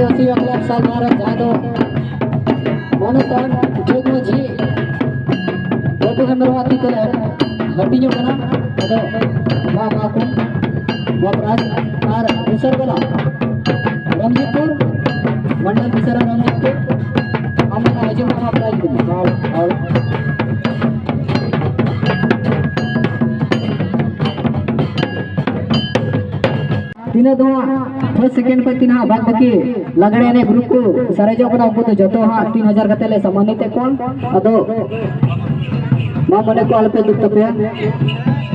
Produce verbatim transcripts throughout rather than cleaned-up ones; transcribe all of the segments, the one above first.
ᱟᱹᱥᱤ ᱵᱟᱯᱞᱟ ᱥᱟᱞ ᱱᱚᱣᱟ ᱨᱮ ᱡᱟᱦᱟᱸ ᱫᱚ ᱢᱟᱱᱚᱛᱟᱱ ᱡᱚᱜᱽ ᱢᱟᱹᱡᱷᱤ ᱵᱟᱹᱵᱩ ᱦᱮᱢᱵᱨᱚᱢ ᱟᱜ ᱛᱤ ᱛᱮ ᱦᱟᱹᱴᱤᱧᱚᱜ ᱠᱟᱱᱟ᱾ ᱟᱫᱚ ᱢᱟ ᱮᱢᱟ ᱠᱚ ᱱᱚᱣᱟ prize᱾ ᱟᱨ ᱫᱚᱥᱟᱨ ᱵᱟᱞᱟ ᱨᱚᱧᱡᱤᱛᱯᱩᱨ, ᱢᱚᱱᱰᱚᱞ ᱵᱤᱥᱟᱨᱟ ᱨᱚᱧᱡᱤᱛᱯᱩᱨ, ᱟᱢ ᱚᱱᱟ ᱦᱤᱡᱩᱜ ᱢᱮ, ᱱᱚᱣᱟ prize ᱤᱫᱤ ᱢᱮ᱾ ᱟᱨ, ᱟᱨ ᱛᱤᱱᱟᱹᱜ ᱫᱚ ᱦᱟᱸᱜ first second ᱠᱷᱚᱱ ᱛᱤᱱᱟᱹᱜ ᱦᱟᱸᱜ ᱵᱟᱫ ᱵᱟᱹᱠᱤ ᱞᱟᱜᱽᱲᱮ ᱮᱱᱮᱡ group ᱠᱚ ᱥᱟᱨᱮᱡᱚᱜ ᱠᱟᱱᱟ, ᱩᱱᱠᱩ ᱫᱚ ᱡᱚᱛᱚ ᱦᱟᱸᱜ ᱛᱤᱱ ᱦᱟᱡᱟᱨ ᱠᱟᱛᱮ ᱞᱮ ᱥᱚᱢᱢᱟᱱᱤᱛ ᱮᱫ ᱠᱚᱣᱟ᱾ ᱟᱫᱚ ᱢᱟ ᱢᱚᱱᱮ ᱠᱚ ᱟᱞᱚᱯᱮ ᱫᱩᱠ ᱛᱟᱯᱮᱭᱟ,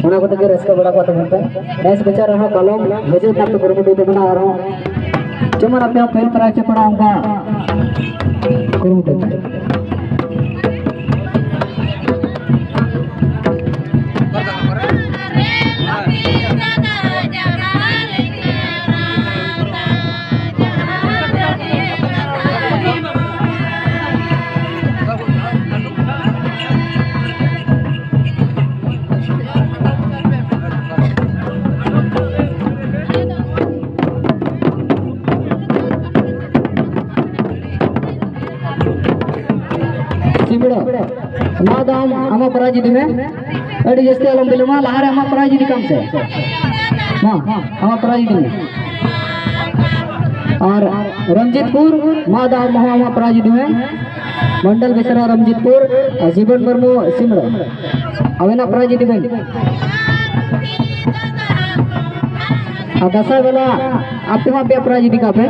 ᱚᱱᱟ ᱠᱚᱛᱮ ᱜᱮ ᱨᱟᱹᱥᱠᱟᱹ ᱵᱟᱲᱟ ᱠᱚ ᱛᱟᱵᱚᱱ ᱯᱮ᱾ ᱱᱮᱥ ᱵᱚᱪᱷᱚᱨ ᱨᱮᱦᱚᱸ ᱠᱟᱞᱚᱢ ᱦᱤᱡᱩᱜ ᱨᱮᱱᱟᱜ ᱯᱮ ᱠᱩᱨᱩᱢᱩᱴᱩᱭ ᱛᱟᱵᱚᱱᱟ, ᱟᱨᱦᱚᱸ ᱡᱮᱢᱚᱱ ᱟᱯᱮ ᱦᱚᱸ ᱯᱟᱹᱦᱤᱞ prize ᱯᱮ ᱯᱟᱲᱟᱜ ᱚᱱᱠᱟ ᱠᱩᱨᱩᱢᱩᱴᱩᱭ ᱯᱮ᱾ ᱥᱤᱢᱲᱟ, ᱱᱚᱣᱟ ᱫᱚ ᱟᱢ, ᱟᱢᱟᱜ prize ᱤᱫᱤ ᱢᱮ᱾ ᱟᱹᱰᱤ ᱡᱟᱹᱥᱛᱤ ᱟᱞᱚᱢ ᱵᱤᱞᱚᱢᱟ, ᱞᱟᱦᱟᱨᱮ ᱟᱢᱟᱜ prize ᱤᱫᱤ ᱠᱟᱜ ᱢᱮᱥᱮ᱾ ᱢᱟ, ᱟᱢᱟᱜ prize ᱤᱫᱤ ᱢᱮ᱾ ᱟᱨ ᱨᱚᱧᱡᱤᱛᱯᱩᱨ, ᱢᱟ ᱫᱟᱣ ᱟᱢ ᱦᱚᱸ ᱟᱢᱟᱜ prize ᱤᱫᱤ ᱢᱮ᱾ ᱢᱚᱱᱰᱚᱞ ᱵᱮᱥᱨᱟ ᱨᱚᱧᱡᱤᱛᱯᱩᱨ, ᱟᱨ ᱡᱤᱵᱚᱱ ᱢᱩᱨᱢᱩ ᱥᱤᱢᱲᱟ, ᱟᱵᱮᱱᱟᱜ prize ᱤᱫᱤ ᱵᱮᱱ᱾ ᱟᱨ ᱫᱟᱸᱥᱟᱭ ᱵᱟᱞᱟ, ᱟᱯᱮ ᱦᱚᱸ ᱟᱯᱮᱭᱟᱜ prize ᱤᱫᱤ ᱠᱟᱜ ᱯᱮ᱾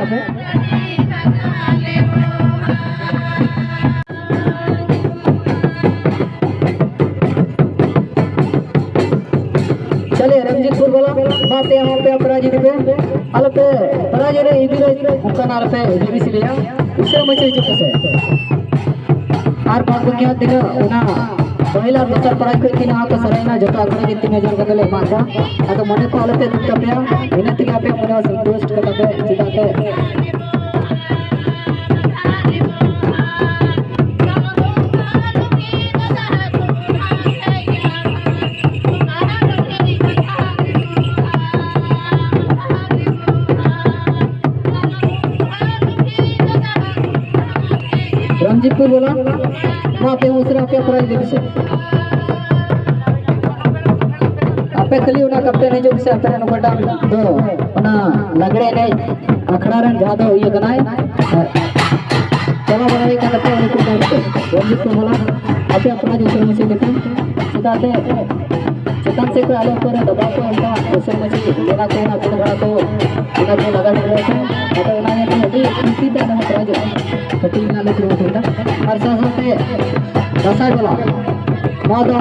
ᱪᱟᱞᱮ ᱨᱚᱧᱡᱤᱛᱯᱩᱨ ᱵᱟᱞᱟ, ᱢᱟ ᱟᱯᱮ ᱦᱚᱸ ᱟᱯᱮᱭᱟᱜ prize ᱤᱫᱤ ᱯᱮ᱾ ᱟᱞᱚᱯᱮ prize ᱨᱮ ᱤᱫᱤ ᱨᱮ ᱚᱱᱠᱟᱱᱟᱜ ᱨᱮᱯᱮ ᱤᱫᱤ ᱵᱤᱥᱤ ᱞᱮᱭᱟ᱾ ᱩᱥᱟᱹᱨᱟ ᱢᱟᱪᱷᱟ ᱦᱤᱡᱩᱜ ᱯᱮᱥᱮ᱾ ᱟᱨ ᱵᱟᱫ ᱵᱟᱹᱠᱤ ᱦᱟᱸᱜ ᱛᱤᱱᱟᱹᱜ ᱚᱱᱟ ᱯᱟᱹᱦᱤᱞ ᱟᱨ ᱫᱚᱥᱟᱨ prize ᱠᱚ ᱛᱤᱱᱟᱹᱜ ᱦᱟᱸᱜ ᱠᱚ ᱥᱟᱨᱟᱭᱮᱱᱟ, ᱡᱚᱛᱚ ᱟᱠᱷᱲᱟ ᱜᱮ ᱛᱤᱱ ᱦᱟᱡᱟᱨ ᱠᱟᱛᱮ ᱞᱮ ᱮᱢᱟ ᱠᱚᱣᱟ᱾ ᱟᱫᱚ ᱢᱚᱱᱮ ᱠᱚ ᱟᱞᱚᱯᱮ ᱫᱩᱠ ᱛᱟᱯᱮᱭᱟ, ᱤᱱᱟᱹ ᱛᱮᱜᱮ ᱟᱯᱮ ᱢᱚᱱᱮ ᱦᱚᱸ ᱥᱚᱱᱛᱩᱥᱴ ᱠᱟᱛᱟ ᱯᱮ, ᱪᱮᱫᱟᱜ ᱥᱮ ᱡᱤᱛᱩ ᱵᱚᱞᱟ, ᱢᱟ ᱟᱯᱮ ᱩᱥᱟᱹᱨᱟ ᱟᱯᱮ prize ᱤᱫᱤ ᱯᱮᱥᱮ᱾ ᱟᱯᱮ ᱠᱷᱟᱹᱞᱤ ᱚᱱᱟ captain ᱦᱤᱡᱩᱜ ᱯᱮᱥᱮ, ᱟᱯᱮ ᱨᱮᱱ ᱚᱠᱚᱭᱴᱟᱜ ᱫᱚ ᱚᱱᱟ ᱞᱟᱜᱽᱲᱮ ᱮᱱᱮᱡ ᱟᱠᱷᱲᱟ ᱨᱮᱱ ᱡᱟᱦᱟᱸ ᱫᱚ ᱤᱭᱟᱹ ᱠᱟᱱᱟᱭ, ᱪᱟᱞᱟᱣ ᱵᱟᱲᱟ ᱦᱩᱭ ᱠᱟᱱ ᱛᱟᱯᱮ ᱩᱱᱤ ᱠᱚ ᱠᱟᱱ ᱛᱮ᱾ ᱨᱚᱱᱡᱤᱛ ᱠᱚ ᱵᱚᱞᱟ, ᱟᱯᱮ prize ᱩᱥᱟᱹᱨᱟ ᱢᱟᱥᱮ ᱤᱫᱤ ᱯᱮ᱾ ᱪᱮᱫᱟᱜ ᱥᱮ ᱪᱮᱛᱟᱱ ᱥᱮᱫ ᱠᱷᱚᱱ ᱟᱞᱮ ᱩᱯᱚᱨ ᱨᱮ ᱫᱟᱵᱟᱣ ᱠᱚ ᱮᱢ ᱮᱫᱟ, ᱩᱥᱟᱹᱨᱟ ᱢᱟᱥᱮ ᱢᱮᱞᱟ ᱠᱚ ᱚᱱᱟ ᱠᱚ ᱵᱷᱟᱲᱟ ᱠᱚ ᱚᱱᱟ ᱠᱚ ᱞᱟᱜᱟᱣ ᱫᱟᱲᱮᱭᱟᱜᱼᱟ᱾ ᱟᱫᱚ ᱚᱱᱟ ᱤᱭᱟᱹᱛᱮ ᱟᱹᱰᱤ ᱠᱩᱥᱤ ᱛᱮ ᱱᱚᱣᱟ prize ᱦᱟᱹᱴᱤᱧ ᱨᱮᱱᱟᱜ ᱞᱮ ᱠᱩᱨᱩᱢᱩᱴᱩᱭᱮᱫᱟ᱾ ᱟᱨ ᱥᱟᱶ ᱥᱟᱶᱛᱮ ᱫᱟᱸᱥᱟᱭ ᱵᱟᱞᱟ, ᱱᱚᱣᱟ ᱫᱚ